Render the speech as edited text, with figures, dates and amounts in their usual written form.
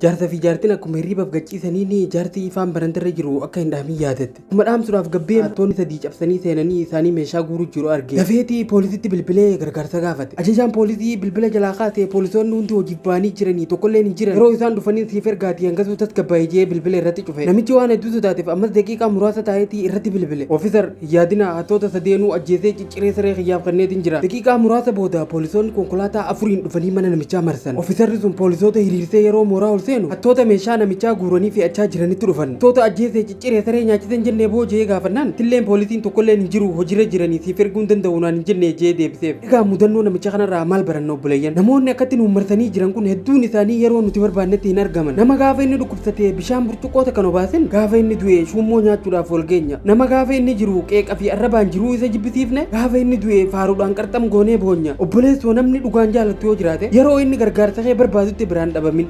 Jaarsa fi jaartiin akkuma hirriibaaf gachiisaniin jaartii ifaan barandarra jiru akka hin dhaamin yaadatte. Akkuma dhaamsuudhaaf gabbee hattoonni sadii cabsanii seenanii isaanii meeshaa guuruu jiru arge. Dafeetii poolisitti bilbilee gargaarsa gaafate. Ajajaan poolisii bilbila jalaa kaasee poolisoonni hundi hojiif ba'anii jiranii tokkolleen hin jiran. Yeroo isaan dhufanii siif ergaatii hangasuu tasgabbaa'e jee bilbila irratti cufe. Namichi waan hedduu sodaateef ammas daqiiqaa muraasa taa'eetii irratti bilbile. Officer, hin yaadina, hattoota sadeenuu ajjeesee cicciree saree kiyyaaf kenneetiin jira. Daqiiqaa muraasa booda poolisoonni konkolaataa afuriin dhufanii mana namichaa marsan. Ofisarri sun poolisoota hiriirsee yeroo mooraa ol seenu hattoota meeshaa namichaa guuranii fe'achaa jiranitti dhufan. Hattoota ajjeesee cicciree saree nyaachisan jennee boo jee gaafannaan tilleen poolisiin tokkolleen hin jiru, hojiirra jiranii siif erguu hin danda'u naan hin jenne jee deebiseef. Egaa mudannoo namicha kanarraa maal baranna, obboleeyyan? Namoonni akkatti nuun marsanii jiran kun hedduun isaanii yeroo nuti barbaannetti hin argaman. Nama gaafa inni dhukkubsate bishaan burcuqqoo takka nu baasin, gaafa inni du'e shuummoo nyaachuudhaaf wal geenya. Nama gaafa inni jiru qeeqa fi arrabaan jiruu isa jibbisiifne, gaafa inni du'e faaruudhaan qarxam goonee boonya. Obboleessoo, namni dhugaan jaalattu yoo jiraate yeroo inni gargaarsa kee barbaadutti biraan dhabamin.